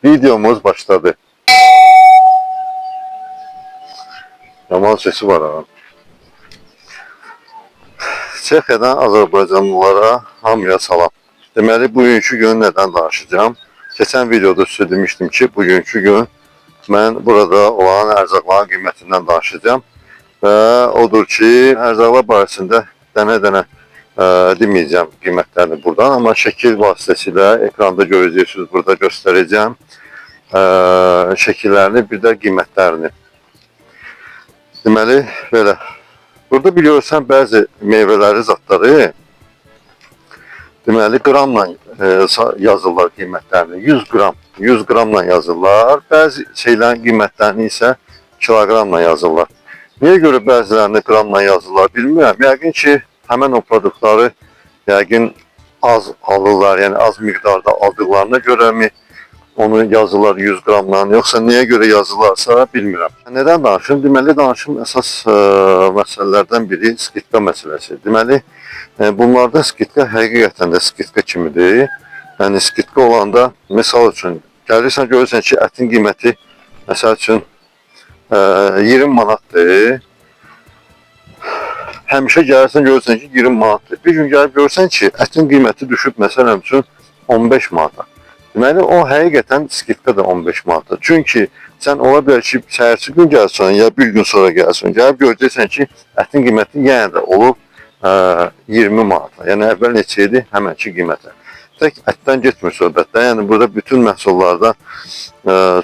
Videomuz başladı. Yaman sesi var ha. Çexyadan Azərbaycanlılara hamıya salam. Deməli, bugünkü gün nədən danışacağım? Keçən videoda sizə demişdim ki, bugünkü gün mən burada olan ərzaqların qiymətindən danışacağım. Və odur ki, ərzaqlar barəsində dənə-dənə deməyəcəm qiymətlərini buradan, amma şəkil vasitəsilə ekranda görəcəksiniz, burada göstərəcəm şəkillərini, bir də qiymətlərini. Deməli, belə. Burada biliyorsan bəzi meyvələri, zətləri deməli qramla yazırlar qiymətlərini. 100 qram, 100 qramla yazırlar. Bəzi şeylərin qiymətlərini isə kiloqramla yazırlar. Niyə görə bəzilərini qramla yazırlar bilmirəm. Yəqin ki, həmin o produktları yəqin az alırlar, yəni az miqdarda aldıqlarına görəmi onu yazırlar 100 qramla, yoxsa niyə görə yazırlarsa bilmirəm. Nədən danışım? Deməli, danışım əsas məsələlərdən biri skidka məsələsi. Deməli, bunlarda skidka həqiqətən də skidka kimidir. Yəni skidka olanda, misal üçün, gəlirsən görürsən ki, ətin qiyməti məsəl üçün 20 manatdır. Həmişə gəlirsən görürsən ki, 20 manatdır. Bir gün gəlib görürsən ki, ətin qiyməti düşüb məsələn üçün 15 manata. Deməli o həqiqətən skidka da 15 manatdır. Çünki sən ola bilər ki, səhərsi gün gəlsən ya bir gün sonra gəlsən, gəlib görəcəksən ki, ətin qiyməti yenə də olub 20 manata. Yəni əvvəl neçə idi? Həmənki qiymətə. Tək ətdən getmir söhbətdə. Yəni burada bütün məhsullarda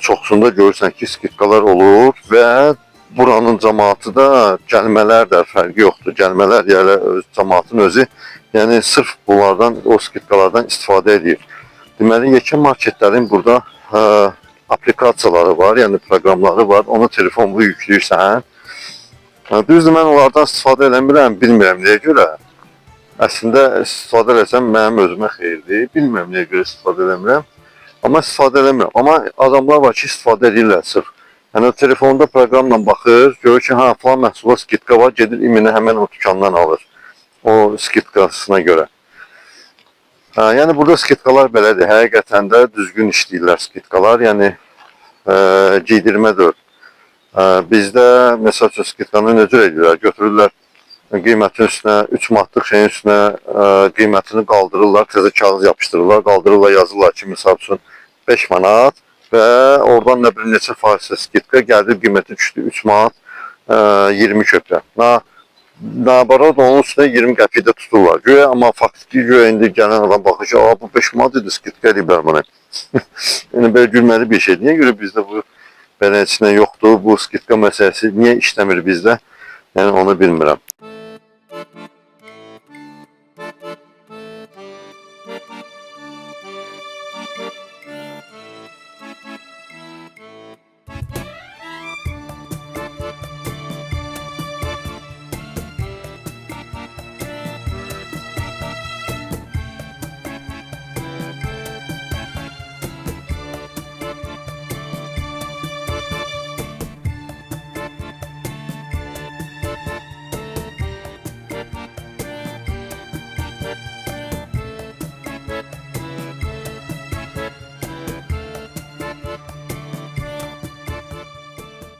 çoxsunda görürsən ki, skidkalar olur və buranın cəmaatı da gəlmələr də fərqi yoxdur. Gəlmələr yəni cəmaatın özü, yəni sırf bunlardan, o skidkalardan istifadə edir. Deməli, yekə marketlərin burada applikasiyaları var, yəni proqramları var. Onu telefonla yükləyirsən. Düzdür, mən onlardan istifadə eləmirəm, bilmirəm niyə görə. Əslində istifadə eləsəm mənim özümə xeyirdir. Bilmirəm niyə görə istifadə eləmirəm. Amma istifadə eləmirəm. Amma adamlar var ki, istifadə edirlər sırf. Yəni o telefonda proqramla baxır, görür ki, ha, falan məhsula skidka var, gedir iminə həmən o dükandan alır. O skidkasına görə. Hə, yəni burada skidkalar belədir. Həqiqətən də düzgün işləyirlər skidkalar. Yəni giydirmə deyil. Bizdə məsəl üçün skidkanı necə edirlər? Götürürlər qiymətin üstünə 3 manatlıq şeyin üstünə qiymətini qaldırırlar, təzə kağız yapışdırırlar, qaldırırlar, yazırlar ki, məsəl üçün 5 manat və oradan nə bilim neçə faizlə skidka gəldi, qiyməti düşdü 3 manat 20 köpə. Nabarot onun üstünə 20 qəpik də tuturlar. Güya amma faktiki güya indi gələn adam baxır ki, bu 5 manat idi, skidka eləyiblər mənə. Yəni belə gülməli bir şey. Niyə görə bizdə bu belə heç nə yoxdur? Bu skidka məsələsi niyə işləmir bizdə? Yəni onu bilmirəm.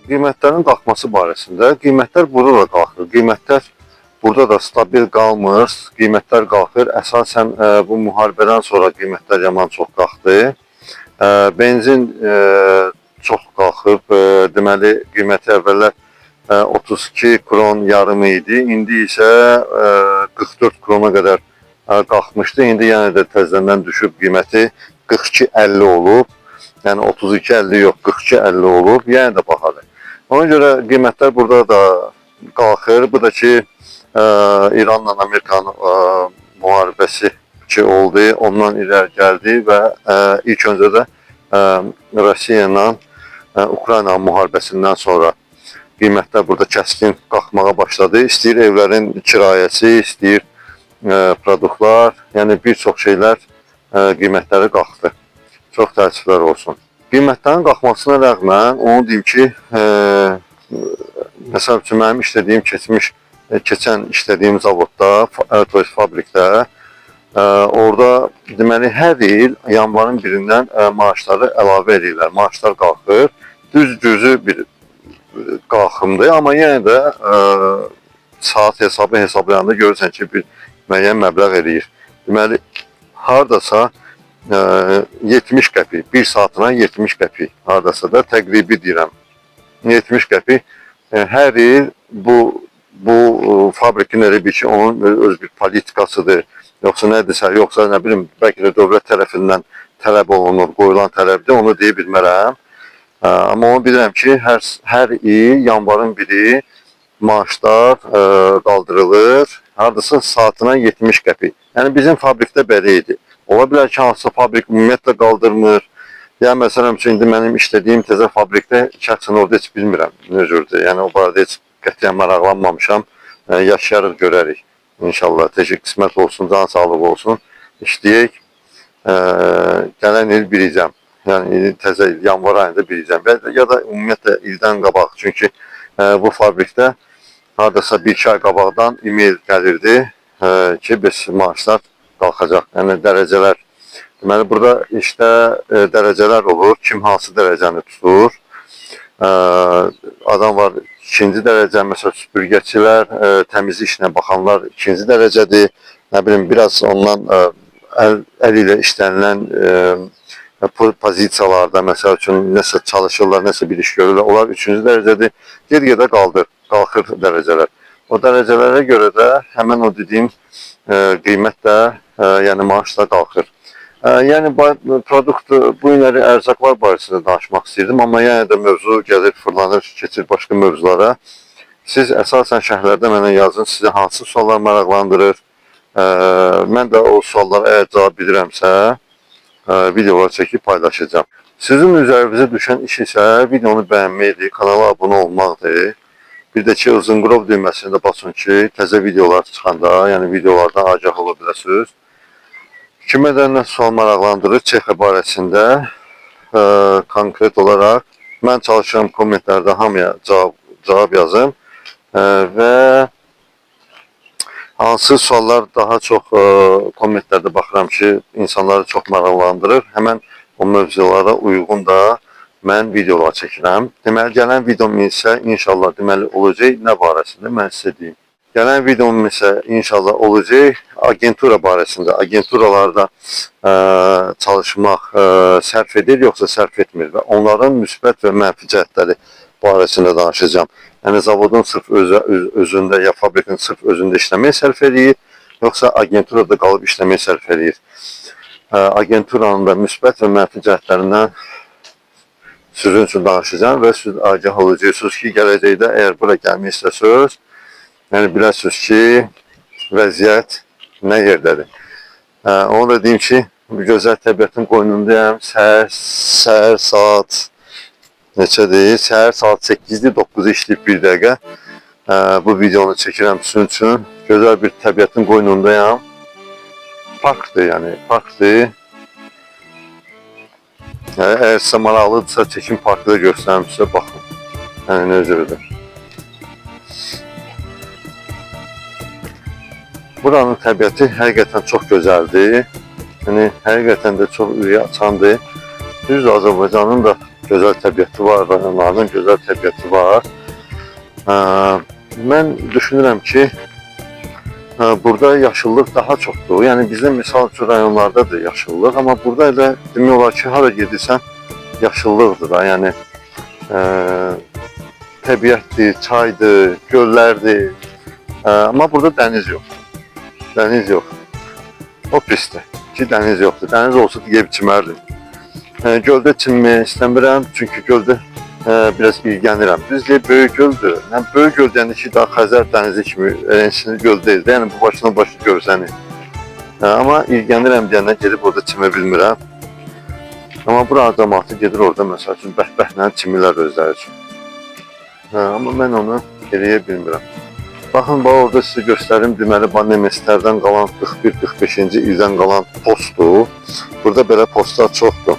Qiymətlərin qalxması barəsində qiymətlər burada da qalxır. Qiymətlər burada da stabil qalmır. Qiymətlər qalxır. Əsasən bu müharibədən sonra qiymətlər yaman çox qalxdı. Benzin çox qalxıb. Deməli qiyməti əvvəllər 32 kron yarım idi. İndi isə 44 krona qədər qalxmışdı. İndi yenə də təzədən düşüb qiyməti 42.50 olub. Yəni 32.50 yox, 42.50 olub. Yenə də bahadır. Ona görə qiymətlər burada da qalxır. Bu da ki, İranla Amerikanın müharibəsi ki oldu, ondan irəli gəldi və ilk öncə də Rusiya ilə Ukrayna müharibəsindən sonra qiymətlər burada kəskin qalxmağa başladı. İstəyir evlərin kirayəsi, istəyir produktlar, yəni bir çox şeylər qiymətləri qalxdı. Çox təəssüflər olsun. Qiymətlərin qalxmasına rəğmən onu deyim ki, məsəl üçün mənim işlədiyim keçmiş keçən işlədiyim zavodda, to есть fabrikdə Orada deməli hər il yanvarın birindən maaşları əlavə edirlər. Maaşlar qalxır. Düz cüzi bir qalxımdır, amma yenə də saat hesabı hesablayanda görürsən ki, bir müəyyən məbləğ eləyir. Deməli hardasa 70 qəpik, bir saatına 70 qəpik hardasa da təqribi deyirəm. 70 qəpik hər il bu fabrikin elə bir ki, onun öz bir politikasıdır. Yoxsa nədirsə, yoxsa nə bilim, bəlkə də dövlət tərəfindən tələb olunur, qoyulan tələbdir, onu deyə bilmərəm. Amma onu bilirəm ki, hər il yanvarın biri maaşlar qaldırılır. Hardasa saatına 70 qəpik. Yəni bizim fabrikdə belə idi. Ola bilər ki, hansısa fabrik ümumiyyətlə qaldırmır. Ya məsələn üçün indi mənim işlədiyim təzə fabrikdə şəxsən orada heç bilmirəm nə cürdür. Yəni o barədə heç qətiyyən maraqlanmamışam. Yaşayarıq görərik. İnşallah təşəkkür qismət olsun, can sağlığı olsun. İşləyək. Gələn il biləcəm. Yəni təzə il, yanvar ayında biləcəm. Və ya da ümumiyyətlə ildən qabaq. Çünki bu fabrikdə hardasa bir-iki ay qabaqdan e-mail gəlirdi ki, biz maaşlar qalxacaq. Yəni dərəcələr. Deməli burada işdə dərəcələr olur. Kim hansı dərəcəni tutur. Adam var ikinci dərəcə, məsəl süpürgəçilər, təmizlik işinə baxanlar ikinci dərəcədir. Nə bilim biraz ondan əl ilə işlənilən pozisiyalarda məsəl üçün nəsə çalışırlar, nəsə bir iş görürlər. Onlar üçüncü dərəcədir. Get-gedə qalxır dərəcələr. O dərəcələrə görə də həmən o dediyim qiymət də, yəni maaş da qalxır. Yəni produkt bu günləri ərzaqlar barəsində danışmaq istəyirdim, amma yenə də mövzu gəlir, fırlanır, keçir başqa mövzulara. Siz əsasən şərhlərdə mənə yazın, sizi hansı suallar maraqlandırır. Mən də o suallara əgər cavab bilirəmsə, videolar çəkib paylaşacağam. Sizin üzərinizə düşən iş isə videonu bəyənməkdir, kanala abunə olmaqdır. Bir də ki, o zınqrov düyməsini də basın ki, təzə videolar çıxanda, yəni videolardan agah ola biləsiniz. Kimə də nə sual maraqlandırır Çexiya barəsində konkret olaraq mən çalışıram kommentlərdə hamıya cavab yazım. Və hansı suallar daha çox kommentlərdə baxıram ki, insanları çox maraqlandırır. Həmən o mövzulara uyğun da mən videolar çəkirəm. Deməli, gələn videom isə inşallah deməli olacaq nə barəsində mən sizə deyim. Gələn videom isə inşallah olacaq agentura barəsində. Agenturalarda çalışmaq sərf edir yoxsa sərf etmir və onların müsbət və mənfi cəhətləri barəsində danışacağam. Yəni zavodun sırf özündə ya fabrikin sırf özündə işləməyə sərf eləyir, yoxsa agenturada qalıb işləməyə sərf eləyir. Agenturanın da müsbət və mənfi cəhətlərindən sizin üçün danışacağam və siz agah olacaqsınız ki, gələcəkdə əgər bura gəlmək istəsəniz, yəni biləsiniz ki, vəziyyət nə yerdədir. Onu da deyim ki, bu gözəl təbiətin qoynundayam. Səhər saat neçədir? Səhər saat 8-dir, 9-u işləyib bir dəqiqə. Bu videonu çəkirəm sizin üçün. Gözəl bir təbiətin qoynundayam. Parkdır, yəni parkdır. Yəni, əgər sizə maraqlıdırsa, çəkim parkı da göstərim sizə, baxın. Yəni, nə cürdür. Buranın təbiəti həqiqətən çox gözəldir. Yəni, həqiqətən də çox ürək açandır. Düzdür, Azərbaycanın da gözəl təbiəti var, rayonlarının gözəl təbiəti var. Mən düşünürəm ki, burada yaşıllıq daha çoxdur. Yəni bizdə misal üçün rayonlardadır yaşıllıq, amma burada elə demək olar ki, hara gedirsən yaşıllıqdır da. Yəni təbiətdir, çaydır, göllərdir. Amma burada dəniz yox. Dəniz yox. O pisdir ki, dəniz yoxdur. Dəniz olsa gedib çimərdim. Göldə çimməyə istəmirəm, çünki göldə biraz ilgənirəm. Düzdür, böyük göldür. Yəni, böyük göl deyəndə ki, daha Xəzər dənizi kimi elə göl deyil də. Yəni bu başına başı görsənir. Amma ilgənirəm deyəndə gedib orada çimə bilmirəm. Amma bura cəmaatı gedir orada məsəl üçün bəhbəhlə çimirlər özləri üçün. Amma mən onu eləyə bilmirəm. Baxın, bax orada sizə göstərim, deməli, bu nemeslərdən qalan 41-45-ci ildən qalan postdur. Burada belə postlar çoxdur.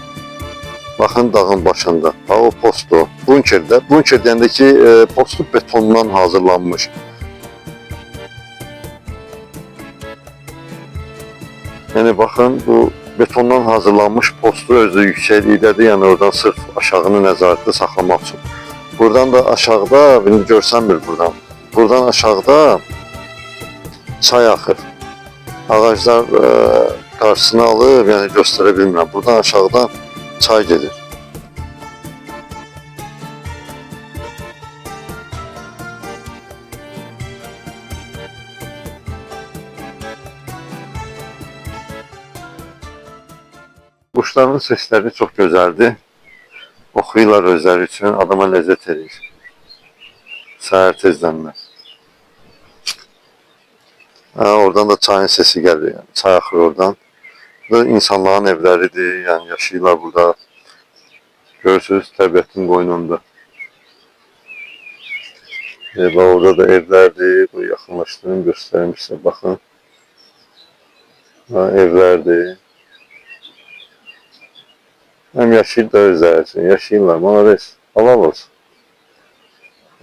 Baxın dağın başında. Ha o postdur. Bunkerdə. Bunker deyəndə ki, postu betondan hazırlanmış. Yəni baxın, bu betondan hazırlanmış postu özü yüksəklikdədir, yəni oradan sırf aşağını nəzarətdə saxlamaq üçün. Buradan da aşağıda, indi görsənmir buradan. Buradan aşağıda çay axır. Ağaclar qarşısını alır, yəni göstərə bilmirəm. Buradan aşağıdan çay gedir. Quşların səsləri çox gözəldir. Oxuyurlar özləri üçün, adama ləzzət edir. Səhər tezdənmə. Ha, oradan da çayın sesi gəlir. Yəni. Çay axır oradan. Bu da insanların evləridir. Yəni yaşayırlar burada. Görürsünüz təbiətin qoynunda. Bax, orada da evlərdir. Bu yaxınlaşdırım, göstərim sizə. Baxın. Ha, evlərdir. Həm yaşayır da özləri üçün. Yaşayırlar. Malades. Halal olsun.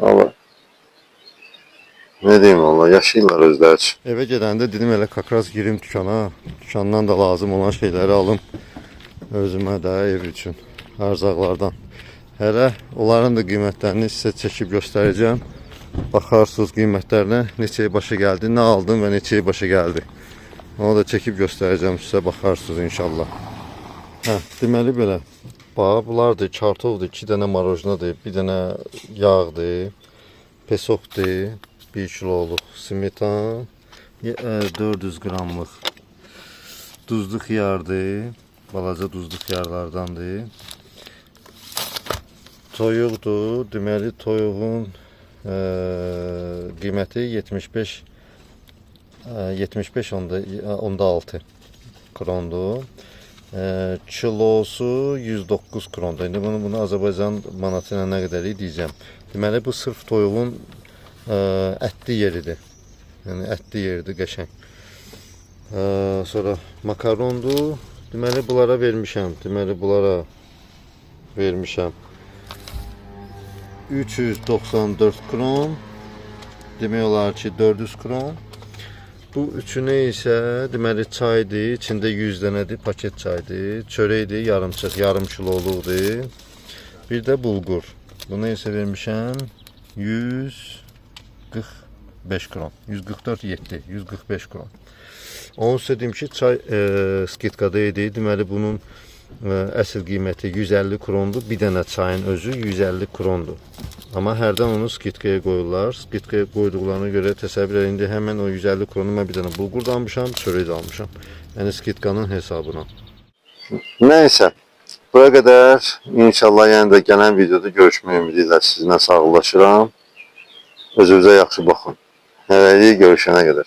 Allah. Ne diyeyim valla, yaşayırlar özləri üçün. Evə gedəndə dedim elə kakraz girim dükana. Dükandan da lazım olan şeyləri alım özümə də ev üçün, ərzaqlardan. Hələ onların da qiymətlərini sizə çəkib göstərəcəm. Baxarsınız qiymətlərinə, neçəyə başa gəldi, nə aldım və neçəyə başa gəldi. Onu da çəkib göstərəcəm sizə, baxarsınız inşallah. Hə, deməli belə. Bax, bunlardır, kartofdur, 2 dənə marojnadır, bir dənə yağdır, pesokdur, 1 kiloluq smetan, 400 qramlıq duzlu xiyardır, balaca duzlu xiyarlardandır. Toyuqdur, deməli toyuğun qiyməti 75 75,6 krondur. Kilosu 109 krondur. İndi bunu Azərbaycan manatı ilə nə qədər deyəcəm. Deməli bu sırf toyuğun ətli yeridir. Yəni ətli yeridir qəşəng. Sonra makarondur. Deməli bunlara vermişəm. Deməli bunlara vermişəm. 394 kron. Demək olar ki 400 kron. Bu üçünə isə deməli çaydır, içində 100 dənədir, paket çaydır, çörəkdir, yarımçıq, yarım kiloluqdur. Bir də bulgur. Buna isə vermişəm 145 kron. 144,7, 145 kron. Onu sizə deyim ki, çay skidkada idi. Deməli bunun əsl qiyməti 150 krondur. Bir dənə çayın özü 150 krondur. Amma hərdən onu skidkaya qoyurlar. Skidkaya qoyduqlarına görə təsəvvür edin, indi həmən o 150 kronu mən bir dənə bulgur da almışam, çörək də almışam. Yəni skidkanın hesabına. Nəysə, buraya qədər inşallah yenə də gələn videoda görüşmək ümidi ilə sizinlə sağollaşıram. Özünüzə yaxşı baxın. Hələlik görüşənə qədər.